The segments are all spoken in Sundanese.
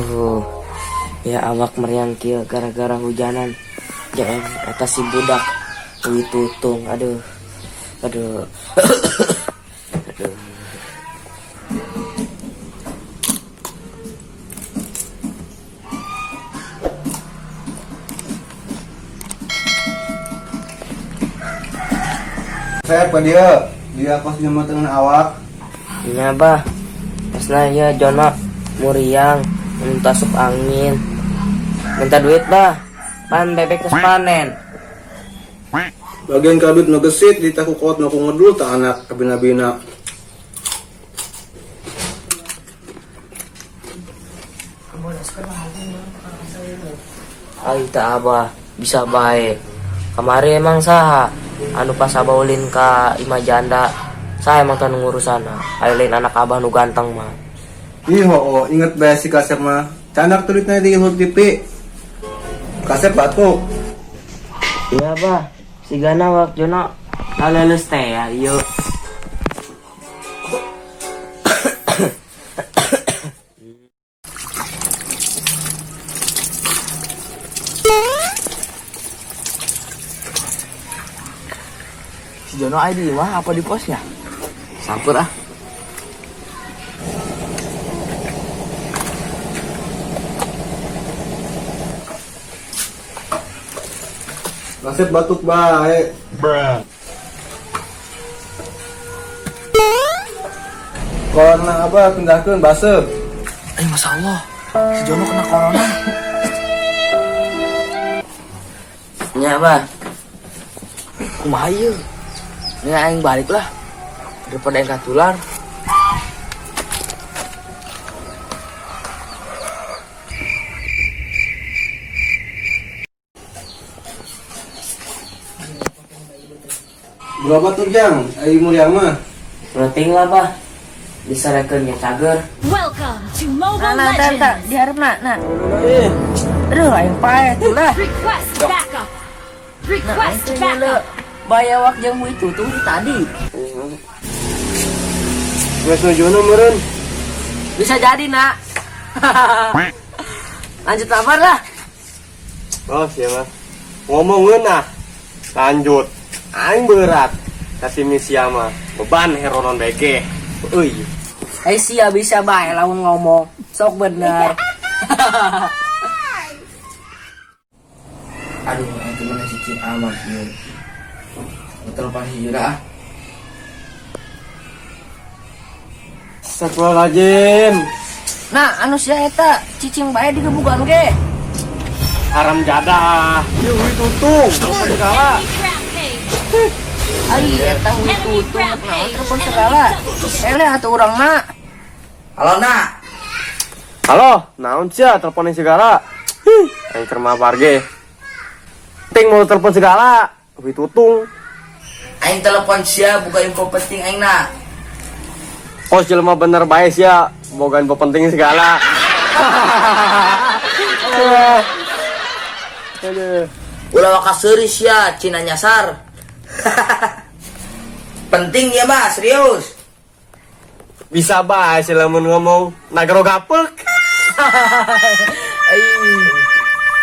Aduh, ya awak meriang kieu gara-gara hujanan. Jangan atas si budak wih tutung. Aduh. Aduh. Aduh. Saya apa dia? Dia kos nyampe dengan awak. Nya bah. Pasna ya Jono muriang minta asup angin. Minta duit bah. Pan bebek geus panen. Bagian kabit nu gesit ditaku kot nu ngedul tak anak abina-bina. Ai tak abah bisa bae. Kamari emang saha anu pas abah ulin ka imah janda. Saya emang teu ngurusana. Ai lain anak abah nu ganteng mah. Ih oh, inget bae si kasep mah. Canak tulitna di Hut TV. Kasep batuk. Iya bah, sigana wak Jono laleles teh ya, ieu. Si Jono ai di imah apa di posnya? Samper ah. Kasep batuk bae. Bruh. Corona apa pindahkeun baseuh. Masya Allah, si Jono kena corona. Nya bah. Kumaha ieu? Nya aing balik lah. Daripada aing katular. Berapa tuh Jang? Ai muriang mah. Penting lah bah. Disarekeun nya cager. Welcome to Mobile Nah, nah, Legends. diharap nak, nak. Aduh, aing paeh tuh lah. Request backup. Nah, aing Request teh nyele backup. bayawak jeung hui tutung di tadi. Geus nu Jono meureun. Bisa jadi, nak. Lanjut kabar lah. Oh, siapa? Ngomong ngeunah. Lanjut. Aing berat. Kasih misi mah beban heronon bege. Euy. Eh sia bisa bae lamun ngomong. Sok bener. Aduh, itu mana cicing amat ieu. Telepon si Jura ah. Astagfirullahaladzim. Nah, anu sia eta cicing bae digebugan ge. Haram jadah. Ieu hui tutung. Telepon segala. Enemy rampage. Ai eta hui tutung naon telepon segala. Eleh atuh urang mah. Halo nak. Halo, naon sia teleponin segala? Hih, aing keur mabar ge. Penting mau telepon segala. Hui tutung. Aing telepon sia buka info penting aing nak. Kos jelema bener bae sia, boga info penting segala. Aduh. Ulah waka seuri sia Cina nyasar. Penting ya mah serius. Bisa bae sih lamun ngomong nagro gapek.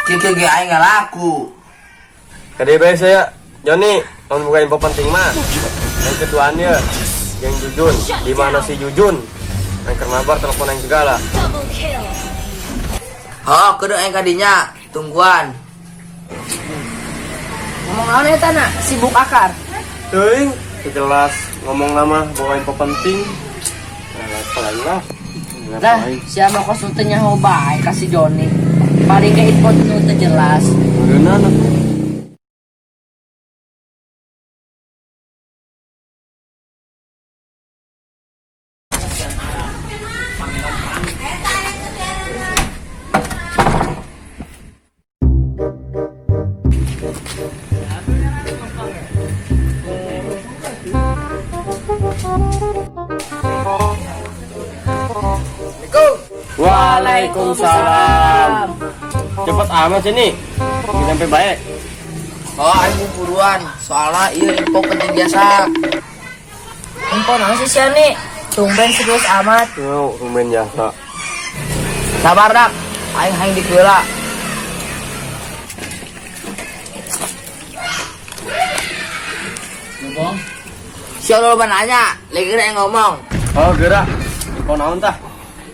Kieu ge aing ngalaku. Kade bae saya, Joni, lamun buka info penting mah. Yang ketuanya, yang Jujun, di mana si Jujun? Yang keur mabar telepon yang segala. Double kill. Oh, kudu aing kadinya, tungguan. Ngomong naon eta nak? Sibuk akar. Teuing, jelas ngomong nama bawa info penting. Nah, level aing lah. Level Lah, aing. siapa kos teu nyaho bae ka si Joni. Paling ke info nu teu jelas. Meureunna atuh. Waalaikumsalam. Cepat amat sini. Sampai baik. Oh, aing buruan. Soalnya ieu info penting biasa. Info naon sih sia nih? Tumben serius amat. Oh, tumben jasa. Sabar dak. Aing hayang dikeula. Ngomong. Sia loba nanya, lagi aing ngomong. Oh, gerak. Info naon tah?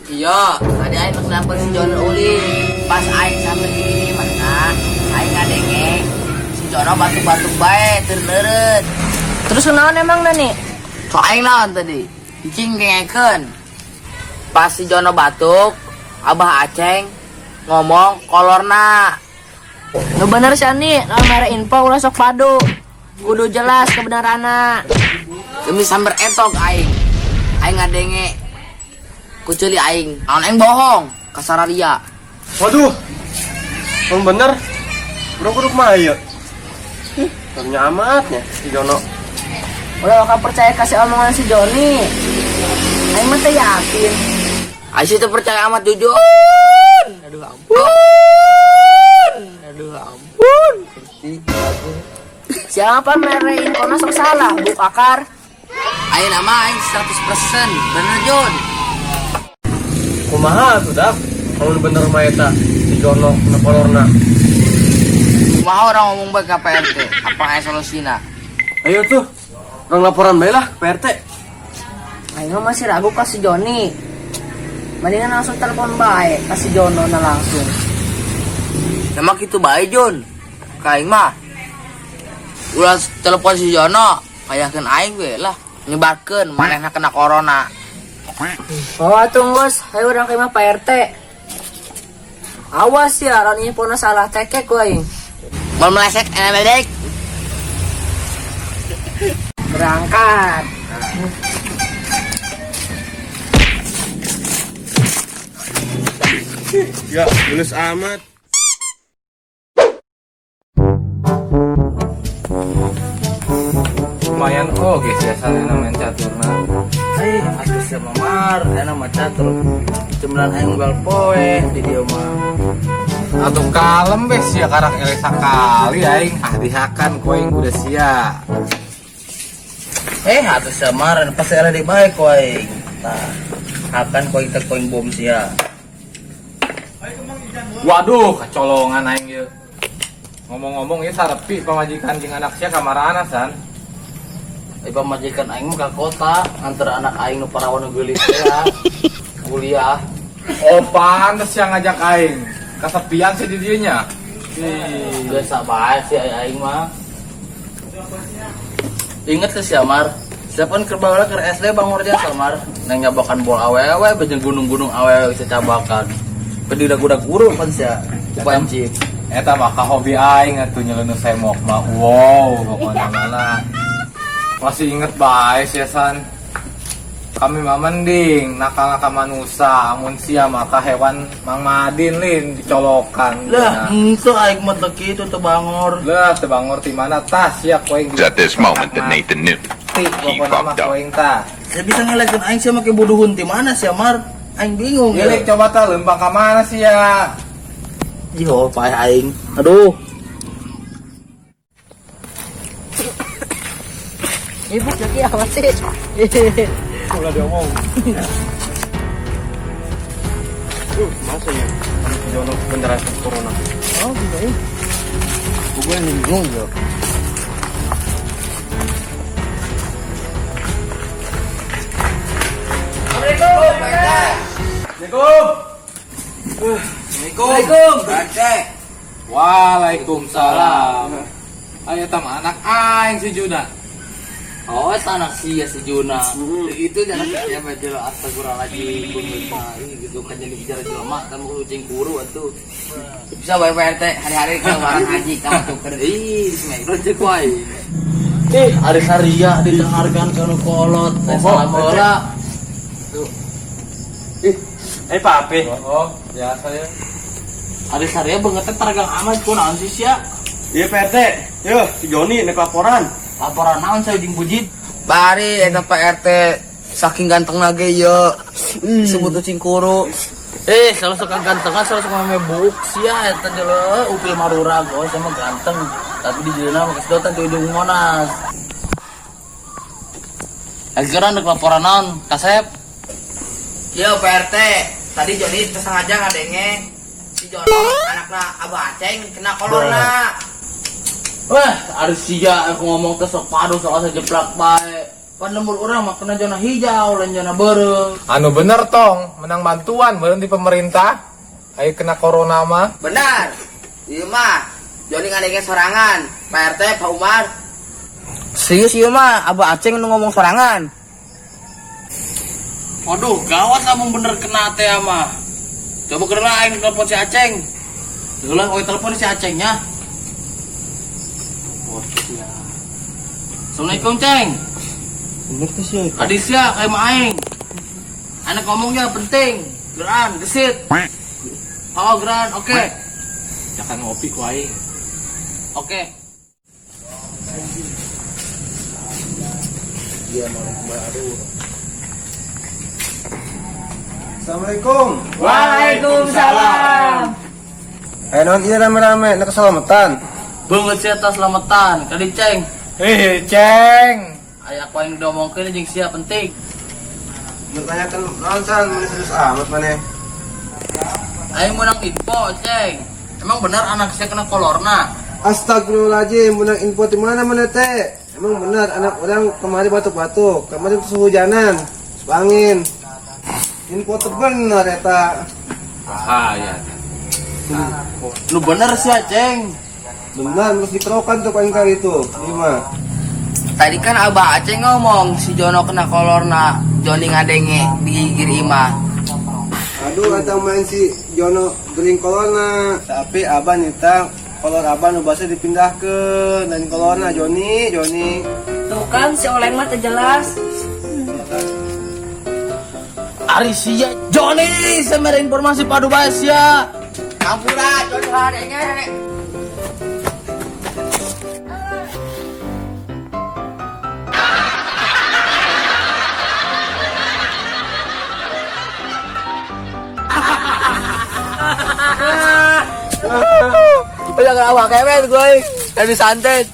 Iya, tadi aing pas nyamper si Jono ulin. Pas aing sampai di ini mana, aing ngadenge si Jono batuk-batuk bae teu leureut. Terus kenaon emang Nani? So aing naon tadi? Cicing dengekeun. Pas si Jono batuk, Abah Aceng ngomong kolorna. Nu bener sih Ani, kalau mere info ulah sok padu. Kudu jelas kebenaranna. Demi samber etok aing. Aing ngadenge kuculi aing. Naon aing bohong, kasararia. Waduh. Emang bener. Bro kudu kumaha ieu? Ih, ternyata amatnya si Jono. Ulah bakal percaya kasih omongan si Joni. Aing mah teu yakin. Aing sih teu percaya amat jujur. Aduh ampun. Aduh ampun. Siapa mere infona sok salah, buk akar. Aing nama aing 100% bener Jun. Kumaha tuh dak? Kalau bener mah eta si Jono na kolorna. Kumaha orang ngomong bae ka Pak RT, apa aya solusina? Ayo tuh. Orang laporan bae lah ke Pak RT. Aing mah masih ragu ka si Joni. Mendingan langsung telepon bae ka si Jono na langsung. Sama kitu bae Jun. Ka aing mah ulah telepon si Jono, kayakeun aing we lah nyebarkeun manehna kena corona. Oh atuh geus, hayu urang ka imah Pak RT. Awas ya, lamun infona salah tekek ku aing. Mau meleset enak. Berangkat. Ya, lulus amat. Lumayan kok guys biasanya main caturna. Eh, atuh sia mamar, enak mah catur. Cemlan aing unggal poe di dieu mah. Atuh kalem bes sia karak eleh sakali aing ah dihakan ku aing udah sia. Eh, atuh sia mar, pasti eleh di bae ku aing. Tah, hakan ku aing teh ku aing bom sia. Waduh, kecolongan aing ieu. Ngomong-ngomong ieu sarepi pamajikan jeung anak sia ka marana san? Eh, pamajikan aing mah ka kota, nganter anak aing nu parawan nu geulis teh ya. Kuliah. Oh, pantes yang ngajak aing. Kesepian sih di dieu nya. Ih, Biasa bae sih aing mah. Ingat ke Siamar, siapa keur baheula keur SD Bang Warja Samar, nang nyabakan bol awewe jeung gunung-gunung awewe bisa cabakan. Berdira-gura guru pan sia, ku pancing. Eta mah ka hobi aing atuh nyeleunu semok mah. Wow, pokoknya malah. Masih inget bae sih San. Kami mah mending nakal-nakal manusia, amun sia mah ka hewan Mang Madin lin dicolokan. Lah, henteu aing mah teu kitu teu bangor. Lah, teu bangor ti mana tah sia ku aing. It was at this moment that Nathan knew. Ti He pokona mah fucked up. ku aing tah. Saya bisa ngelekeun aing sia make buduhun ti mana sia Mar? Aing bingung. Ieu coba tah leumpang ka mana sia? Yo, paeh aing. Aduh. Ibu lagi apa sih? Ulah diomong. Masa ya? Si Jono beneran kena corona. Oh, gitu ya. Gue yang bingung yo. Assalamualaikum. Assalamualaikum. Pak Waalaikumsalam. Ayo tam anak aing si Juna. Oh, anak sia si Juna. Itu jangan siapa jelo astagfirullahaladzim pemirsa gitu kan jadi bicara jelema kan mau kucing kuru atuh. Bisa bae Pak RT hari-hari ke warang haji kamu tuker. Ih, smackdown cek wae. Ih, ari saria ditenghargaan ka nu kolot. Salam heula. Ih, Pak Ape. Oh, biasa ya. Ari saria beungeut teh taragang amat kunaon sih sia? Iya Pak RT. Yo, si Joni nek laporan. Laporan naon saya jeung Bujit? Bari eta Pak RT saking ganteng lagi ye. Sebut kucing kuru. Eh, selalu suka gantengan, selalu suka meme buuk sia eta jelema upil marurag oh sama ganteng. Tapi di jeuna mah kesedotan di ujung Monas. Akhirnya nek laporan naon, Kasep? Yo Pak RT, tadi Joni sengaja ngadenge Si Jono anakna Abah Aceng kena corona. Wah, ari sia aku ngomong teh sok padu sok asa jeplak bae. Pan lembur urang mah kena zona hijau, lain zona beureum. Anu bener tong, menang bantuan meureun di pemerintah. Ayo kena corona mah. Benar. Ieu mah Joni ngadenge sorangan. Pak RT, Pak Umar. Serius ieu mah Abah Aceng nu ngomong sorangan. Waduh, gawat lamun bener kena teh mah. Coba keur aing telepon si Aceng. Heula oi telepon si Acengnya. Wah, sia. Assalamualaikum, Ceng. Bener tuh sih. Adisya kayak mah aing. Anak ngomongnya penting. Geran, gesit. Oh, geran, oke. Okay. Jangan ngopi ku aing. Oke. Okay. Dia mau baru. Assalamualaikum. Waalaikumsalam. Non iya rame-rame nak keselamatan. Banget sih atas selamatan, kali Ceng. Ceng. Aya aku yang diomongkeun jeung sia penting. Bertanyakan naon san mun serius amat maneh. Aing menang info, Ceng. Emang benar anak saya kena kolorna? Astagfirullahaladzim, menang info di mana mana teh? Emang benar anak orang kemarin batuk-batuk, kemarin kehujanan, angin. Info teu bener eta. Bahaya. Lu bener sih, Ceng. Benar, terus dikerokan tuh paling kali itu. Lima. Tadi kan Abah Aceng ngomong si Jono kena kolorna, Joni ngadenge di gigir imah. Aduh, atau main si Jono gering kolorna. Tapi Abah nita kolor Abah nu basa dipindahkeun dan kolorna Joni, Joni. Tuh kan si Oleng mah teu jelas. Ari sia Joni, saya mere informasi padu bae sia. Hampura Joni ngadenge. Udah kena kemet gue, lebih santet.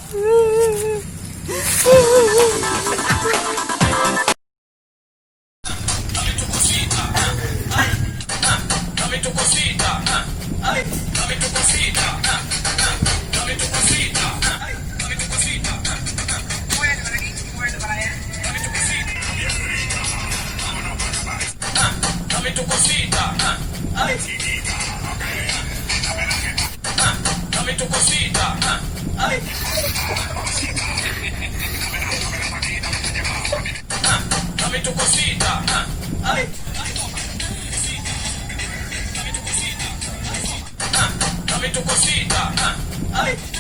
Dame tu cosita. Ay.